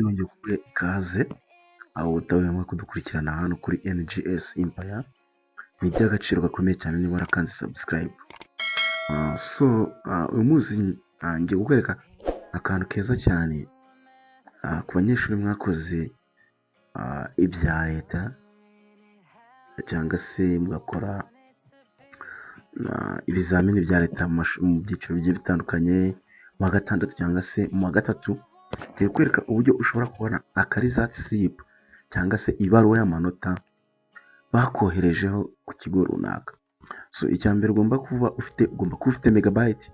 Nongeye kuguha ikaze aho utahwema kudukurikirana hano kuri NGS Empire. Ni iby'agaciro gakomeye cyane niba warakanze subscribe. So uyu munsi ngiye kukwereka akantu keza cyane ku banyeshuri mwakoze ibya leta cyangwa se mugakora ibizamini bya leta mu byiciro bigiye bitandukanye, mu wa gatandatu cyangwa se mu wa gatatu. Ngiye kukwereka uburyo ushobora kubona aka result slip cyangwa se ibaruwa y'amanota bakoherejeho ku kigo runaka. So icya mbere ugomba kuba ufite, ugomba kuba ufite megabyte.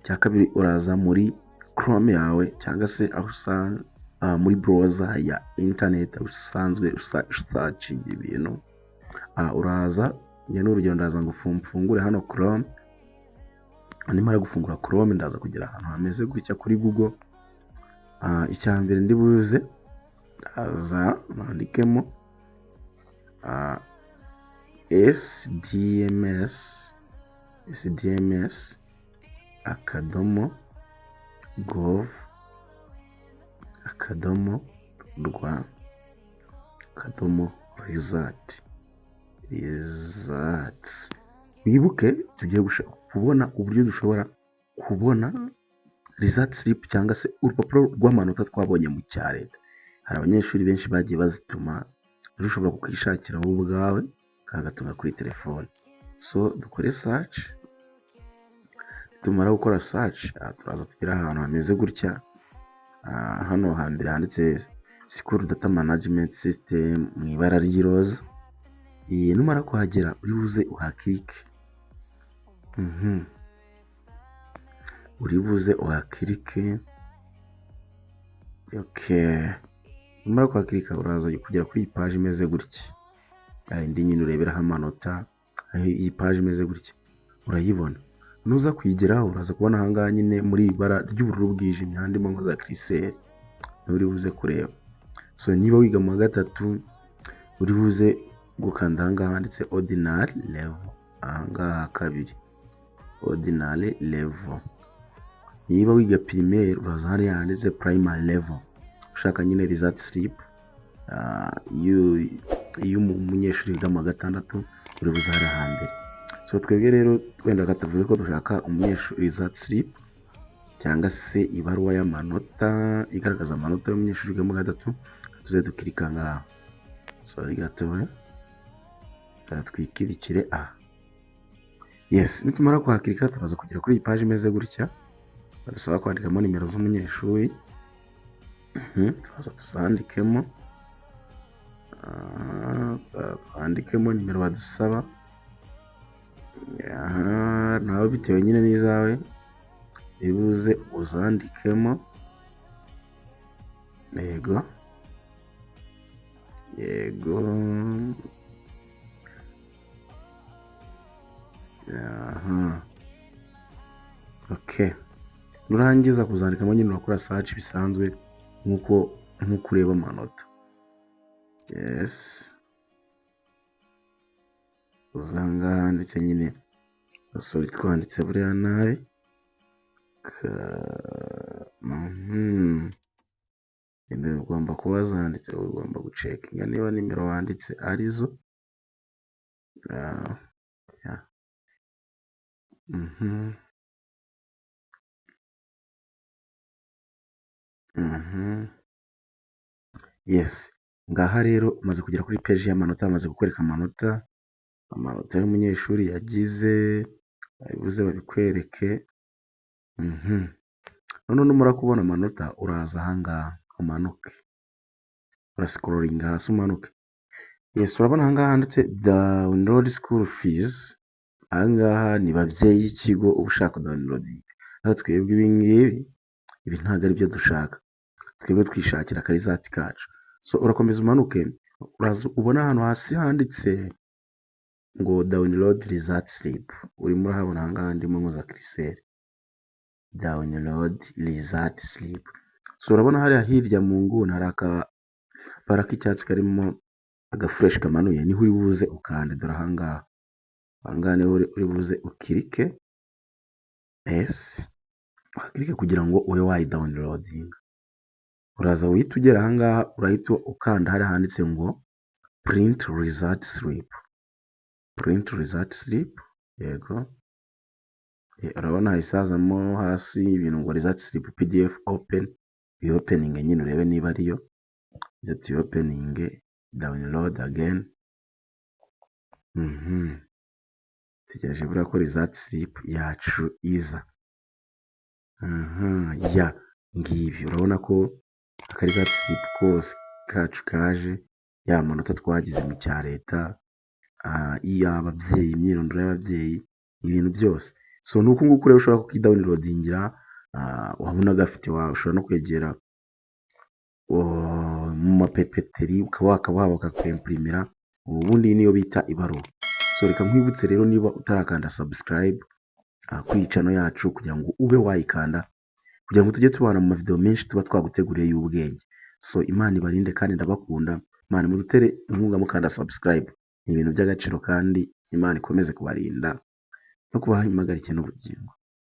Icya kabiri, uraza muri Chrome yawe cyangwa se aho usanga muri browser ya internet, aho usanzwe usearchinga ibintu. Uraza, njye n'urugero ndaza ngo mfungure hano Chrome. Nimara gufungura Chrome, ndaza kugera ahantu hameze gutya kuri Google. Icya mbere ndi buze, ndaza nandikemo SDMS, SDMS.gov.rw results. Wibuke tugiye kubona uburyo dushobora kubona result slip cyangwa se urupapuro rw'amanota twabonye mu cya leta. Hari abanyeshuri benshi bagiye bazituma, rero ushobora kukishakira wowe ubwawe ukagatunga kuri telefone. So dukore search. Nitumara gukora search, turaza tugere ahantu hameze gutya. Hano hambere handitse School Data Management System mu ibara ry'iroza. Numara kuhagera uri buze uhaclicke. Uri buze uhaclicke. Okay. Numara kuhaclicka, uraza kugera kuri iyi page imeze gutya, indi nyine ureberaho amanota. Iyi page imeze gutya urayibona. Nuza kuyigeraho, uraza kubona ahangaha nyine muri ibara ry'ubururu bwijimye handimo nko za curseur, niho uri buze kureba. So niba wiga mu wa gatatu, uri buze gukanda ahangaha handitse ordinary level, ahangaha kabiri, ordinary level. Niba wiga primaire, uraza hariya handitse primary level, ushaka nyine result slip iyo umunyeshuri wiga mu wa gatandatu, uri buze hariya hambere. So twebwe rero wenda katuvuge ko dushaka umunyeshuri result slip cyangwa se ibaruwa y'amanota igaragaza amanota y'umunyeshuri wiga mu gatatu, tuze duclicka ngaha. Sorry gatoya, twiclickire aha. Yes, nitumara kuhaclicka, turaza kugera kuri iyi page imeze gutya, badusaba kwandikamo nimero z'umunyeshuri. Turaza tuzandikemo, twandikemo nimero badusaba. Nawe bitewe nyine n'izawe bibuze uzandikemo. Yego, aha, okay. Nurangiza kuzandikamo nyine, urakora search bisanzwe nk'uko ureba amanota. Yes, uza ahangaha handitse nyine, sorry, twanditse buriya nabi. Nimero ugomba kuba zanditse, ugomba gucheckinga niba nimero wanditse arizo. Yeah. Yes, ngaha rero umaze kugera kuri page y'amanota, bamaze kukwereka amanota y'umunyeshuri yagize, babivuze babikwereke. Noneho numara kubona amanota, uraza ahangaha umanuke, urascrollinga hasi umanuke. Yes, urabona ahangaha handitse download school fees. Ahangaha ni babyeyi y'ikigo uba ushaka downloading. Ariko twebwe ibi ngibi, ibi ntabwo ari byo dushaka, twebwe twishakira akaresult kacu. So urakomeza umanuke, uraza ubona ahantu hasi handitse ngo download result slip. Urimo urahabona ahangaha ndimo nkoza curseur, download result slip. So urabona hariya hirya mu nguni hari akabara k'icyatsi karimo agaflèche kamanuye, niho uri buze ukande. Dore ahangaha, ahangaha niho uri buze uclicke. Yes, uhaclicke kugira ngo ube wayidownloadinga. Uraza uhita ugera ahangaha, urahita ukanda hariya handitse ngo "Print result slip", print result slip. Yego, urabona hahise hazamo hasi ibintu ngo "Result slip PDF open". Uyopeninge nyine urebe niba ariyo. Nze tuyopeninge, download again. Tegereje buriya ko result slip yacu iza. Ya ngibi, urabona ko aka result slip kose kacu kaje, ya manota twagize mu cya leta, iy'ababyeyi, imyirondoro y'ababyeyi, ibintu byose. So ni uku nguku rero ushobora kukidownloadingira. Waba unagafite, ushobora no kwegera mu mapepeteri ukaba wakabaha bakakwempurimira. Ubundi niyo bita ibaruwa. So reka nkwibutse rero, niba utarakanda subscribe kuri iyi channel yacu, kugira ngo ube wayikanda, kugira ngo tujye tubana mu mavideo menshi tuba twaguteguriye y'ubwenge. So Imana ibarinde kandi ndabakunda. Imana mudutere inkunga mukanda subscribe, ni ibintu by'agaciro, kandi Imana ikomeze kubarinda no kubaha impagarike n'ubugingo.